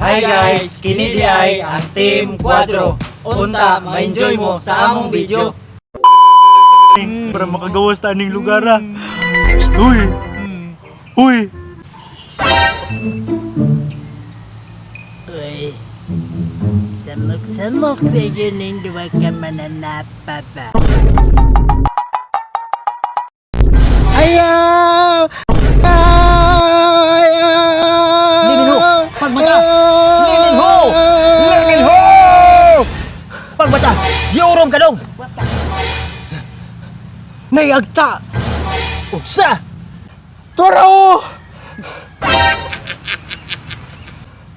Hi guys, kini diay ang Team Quadro. Unta, ma-enjoy mo sa among video. Para makagawas ta aning lugar ah. Psst, uy! Uy! Uy, samok-samok na yun ang duwa ka mananapa ba? Ayaw! Ayaw! Liminho! Pagmata! Liminho! Liminho! Pagmata! Giurong ka dong! Naiagta! Unsa! Toro!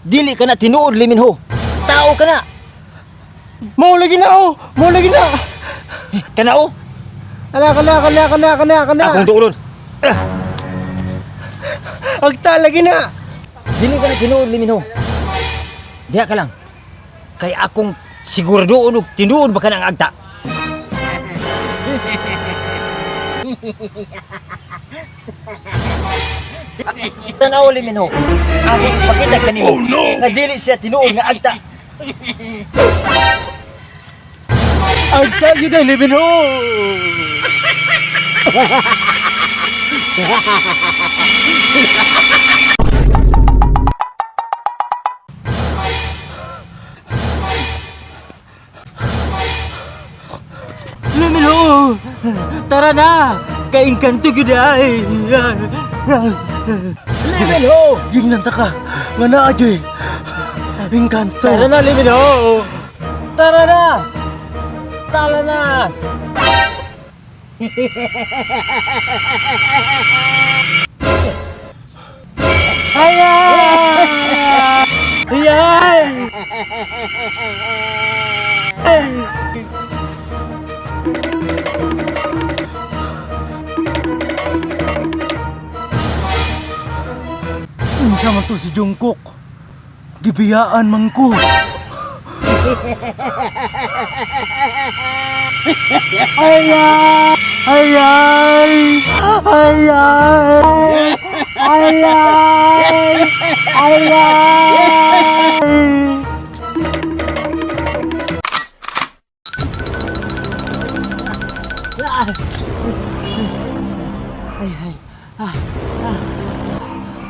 Dili ka na tinuod, Liminho. Tao ka na. Mao lagi na oh! Mao lagi na! Kanao? Ala kana kana kana kana kana. Akong duolon. Agta lagi na. Dili ka na tinuod, Liminho. Diha ka lang. Kay akong sigurado og tinuod ba ka ng agta. Tanaw, Liminho. Akong ipakita kanimo oh, no! Nga dili siya tinuod nga agta. Agta yun ay Liminho. Liminho! Tara na! Kaingkanto gyud ay. Liminho! Gingnan ta ka. Nga naa joy. Engkanto. Tara na, Liminho! Tara na! Tara na! Ayan! Unsa man to si Jungkook? Gibiyaan man ko. Ayay! Ayay! Ayay! Ayay! Ayay!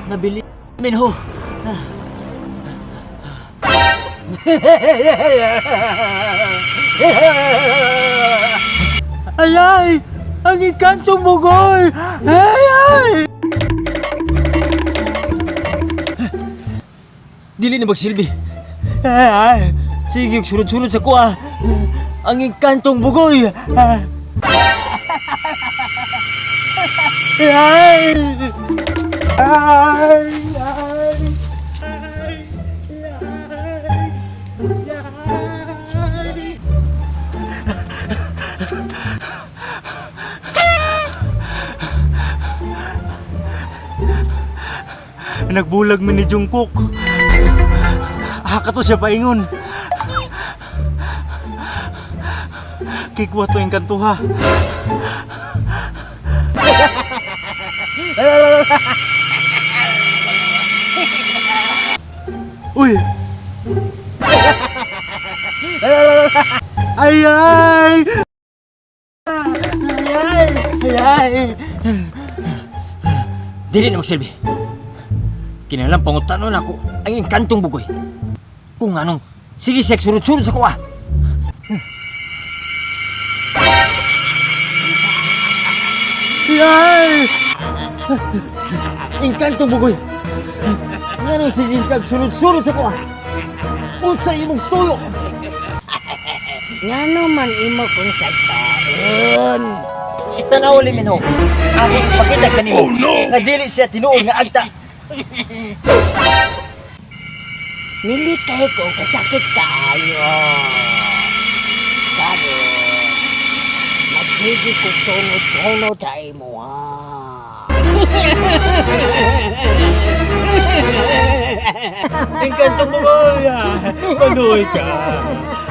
Nabili Minho. Ayay! Ang engkantong bugoy! Ayay! Dili na magsilbi. Ay, sige, sunod-sunod sa kuha. Ang engkantong bugoy. Ayay! Ay! Ay! Ay! Nagbulag mi ni Jungkook. Ah, kato siya paingon. Kikwa to yung kantuha. Uy! Ay ay! Ay ay! Ay! Dili na magsilbi. Kinalang pangutanon ako ang engkantong bugoy. Kung anong, sige siya sunod-sunod sa kuha. Ay! Engkantong bugoy. Nganong sige kag sunod-sunod sa kuha. Unsa imong tuyo? Ngano man imo kung sagpaon? Tanaw, Liminho. Ako ipakita kanimo oh, no! Nga dili siya tinuod nga agta. Nilikay ko kasakit kaayo. Karon, magsige ko tunod-tunod sa imo ha. Engkantong bugoy. Manuy ka.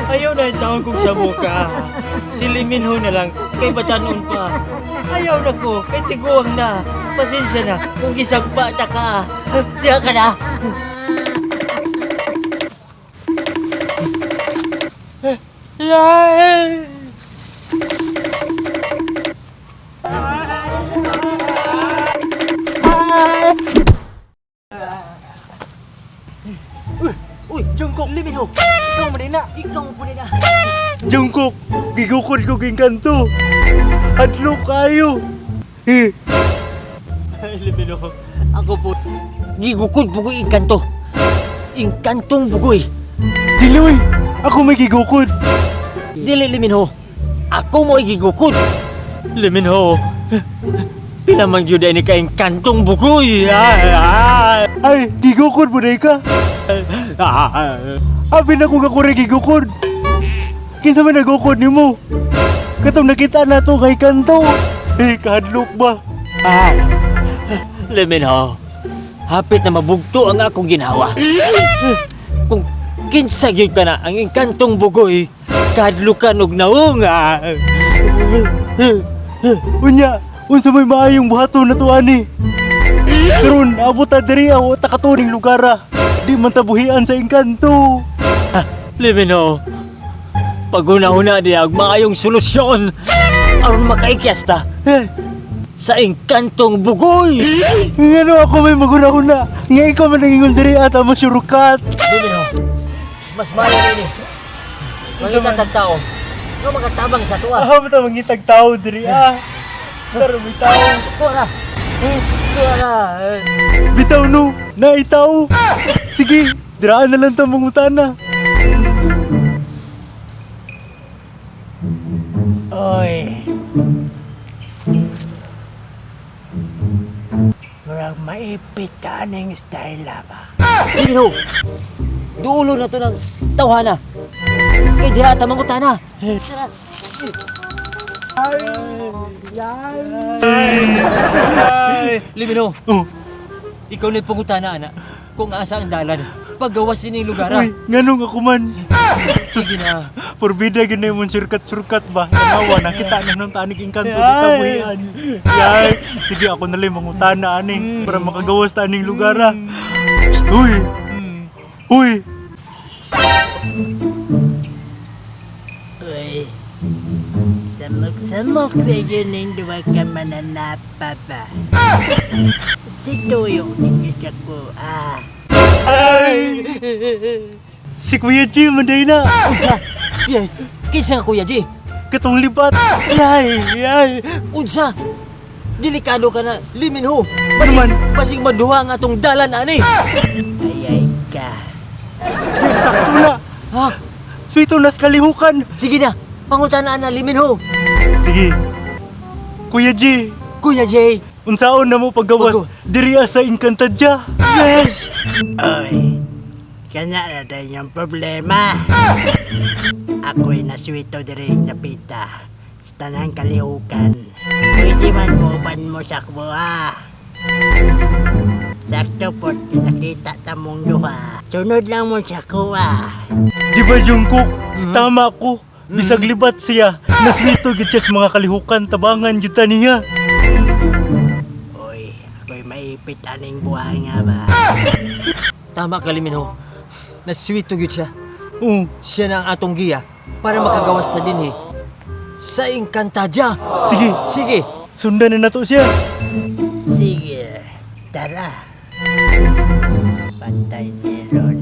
Ayaw na yung taon kong sabuka. Si Liminho na lang kay batanon pa. Ayaw na ko kay tiguang na. Pasensya na kung gisagpa ta ka. Diya ka na. Yay! Uy, uy, Jungkook, Lee Min Ho. Ikaw man na, ikaw mo na. Jungkook, gigukod ko engkanto. Hadlok kayo. Eh, Lee Min Ho, ako po. Gigukod bugoy engkanto. Engkantong bugoy. Dili oy, ako may gigukod. Dili, Lee Min Ho. Ako mo gigukod. Lee Min Ho. Pila man gyud ni ka engkantong bugoy. Ay, ay. Ay, gigukod mo na ka. Abi na ko kakure gigukod. Kinsa man nagukod nimo? Katong nakita na to kay kanto. Eh, kahadlok ba? Ah. Lee Min Ho. Hapit na mabugto ang akong ginawa. Kung kinsa gyud ka na ang engkantong bugoy, kadlukan og naong. Ah. Unya, unsa may maayong buhaton na to ani? Karon abot ta diri aw ta katuring lugar ah. Di man ta buhian sa engkanto. Lee Min Ho, paguna-una niya ang maayong solusyon aron makaikyas ta sa engkantong bugoy. Ngano ako may maguna-una? Nga ikaw man nangingon diri ata masurukat. Lee Min Ho, mas maayo nini. Mangita tag tao. Nga makatabang sa tuwa. Ah, bata mangitag tao diri ah. Tara may tao. Kuha na. Kuha na. Bitaw no, naitaw. Sige, diraan na lang ta mangutana. Oy. Murag maipit ka aning style ba? Lee Min Ho, dulo na to ng tawhana. Kay diha ta mangutana. Tara. Lee Min Ho, Oh, ikaw na pangutana, ana. Kung asa ang dalan, paggawas ini lugar. Ah. uy, nganong ako man. Sige na. Porbida gid mong surkat-surkat ba? Tanawa nakita na nung tanig engkanto dito buhian. Yay. Sige ako na lang mangutana ani para makagawas ta aning lugar ah. Psst, uy. Uy, Uy. Samok-samok na yun ang duwa ka mananapa ba? Si Tuyok ninyo siya ko, ah. ay. Si Kuya G manday na. Unsa? Yay. Kinsa nga Kuya G? Katong libat. Yay, yay. Unsa? Delikado ka na, Lee Min Ho. Basig, Ano man? basig maduha nga atong dalan ani. Ay, ay ka. Uy, sakto na. Ha? Sweeto nas kalihukan. Sige na. Pangutana na Lee Min Ho. Sige. Kuya G, Kuya J. unsaon na mo paggawas Paggawas. diri sa Encantadia? Yes. Oy. Kana na din yung problema. Ako'y naswito diri yung napita. Sa tanang kalihukan. Pwede man mo ban mo sa kuha. Sakto po, nakita ta mong duha. Sunod lang mo sa kuha. Di ba Jungkook? Tama ko. Bisag libat siya. Naswito gid siya sa mga kalihukan tabangan gyud ta niya. Oy, ako'y maipit aning buhay nga ba? Tama ka, Lee Min Ho. Nasweet to gyud siya. Oo. Siya na ang atong giya para makagawas ta din eh. Sa Encantadia. Sige, Sige. sundan na nato siya. Sige, tara. Pantay ni Ron.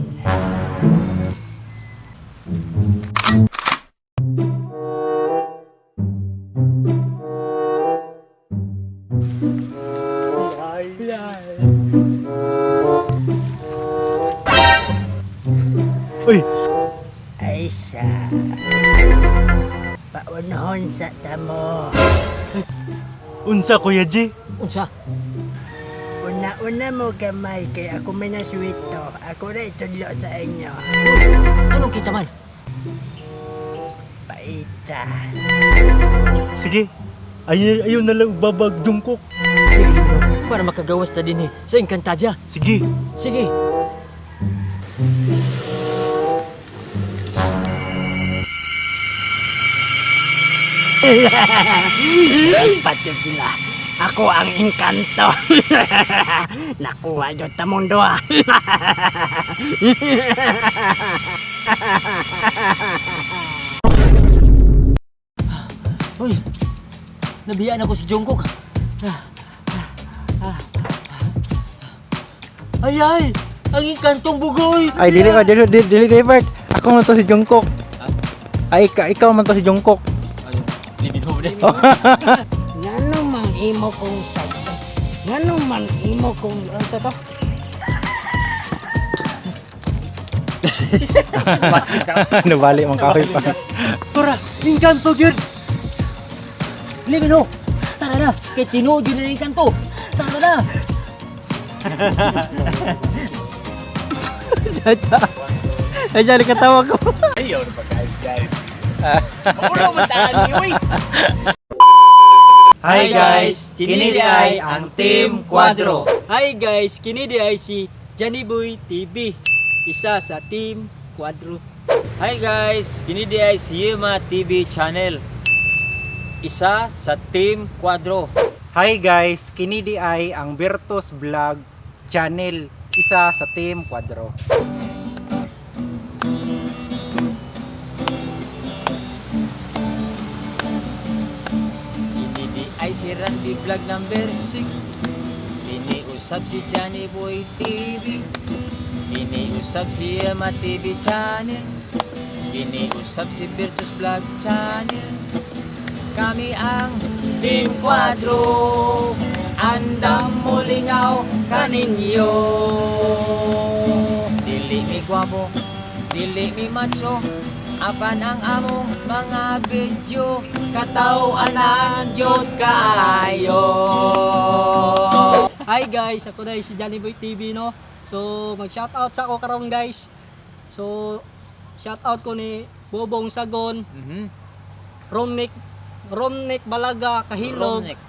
Uy, Ay siya. Paunhon sa tamo. unsa Kuya G? Unsa? Una-una mo gamay kay ako may naswito. Ako na itudlo sa inyo. Uy, anong kita man? Paita. Sige. Ay ayaw na lang babag Jungkook. Sige, Lee Min Ho, para makagawas ta din eh sa Encantadia. Sige. Sige. Pati sila. Ako ang engkanto. Nakuha nyo tamong duha. Nabiyaan ako si Jungkook. Ay ay! Ang engkantong bugoy! Ay, dili ka, dili, dili, dili, dili, Bert. Ako man to si Jungkook. Ay, ikaw man to si Jungkook. Ay, Lee Min Ho na. Ngano man imo kong sagto? Ngano man imo kong unsa to? Nabali man kahoy pa. Tora, engkanto gyud. Lee Min Ho, tara na, kay tinuod gyud na ang engkanto. Tara na. Chacha. Ay, dyan, katawa ko. Hi guys, kini di ay ang Team Quadro. Hi guys, kini di ay si Johnny Boy TV, isa sa Team Quadro. Hi guys, kini di ay si Yema TV channel. Isa sa Team Quadro. Hi guys, kini di ay ang Virtus Vlog Channel, isa sa Team Quadro. Kini di ay si Randy Vlog number 6. Kini usab si Johnny Boy TV. Kini usab si Yema TV channel. Kini usab si Virtus Vlog channel. Kami ang Team Quadro. Andam mulingaw kaninyo. Dili mi gwapo, dili mi macho. Apan ang among mga video, kataw-anan jud kaayo. Hi guys, ako dahil si Johnny Boy TV, no. So, mag-shoutout sa ako karon guys. So, shoutout ko ni Bobong Sagon, Romnick Romnick Balaga Kahilog, Romnick.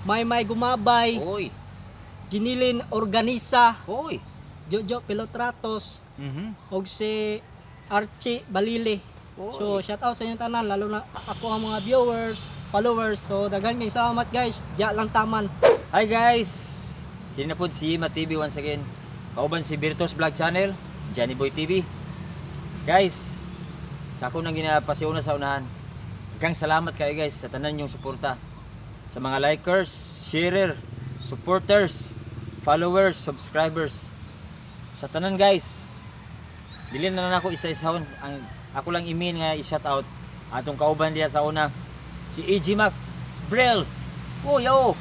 Maymay Gumabay, Oy, Jinilin Organisa, oy. Jojo Pilotratos, og si Archie Balili. So, shout out sa inyong tanan, lalo na ako ang mga viewers, followers. So, daghan kay salamat guys. Diya lang taman. Hi guys! Kini na po si Yema TV once again. Kauban si Virtus Vlog Channel, Johnny Boy TV. Guys, sa ako nang ginapasiuna sa unahan. Daghang salamat kayo guys sa tanan yung suporta. Sa mga likers, sharer, supporters, followers, subscribers. Sa tanan guys, dili na lang ako isa-isahon. Ang ako lang imin nga i-shout out atong kauban diya sa una si AG Mac Brel. Oh, yo.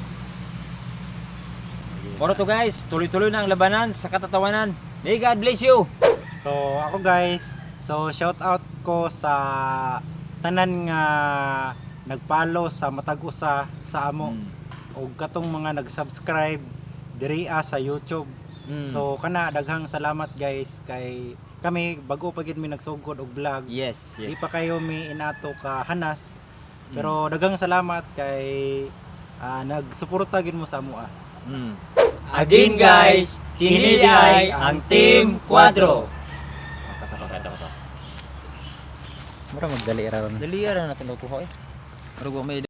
Moro to guys, tuloy-tuloy na ang labanan sa katatawanan. May God bless you. So ako guys, so shout out ko sa tanan nga nagpalo sa matag usa sa amo og katong mga nag-subscribe diri sa YouTube. So kana daghang salamat guys kay kami bago pa gid mi nagsugod og vlog. Yes, Di yes. pa kayo mi inato ka hanas. Pero daghang salamat kay nagsuporta gid mo sa amoa. Again guys, kini ay ang Team Quadro. Mura magdali ra ron. Dali ra na itong kuha eh. Pero may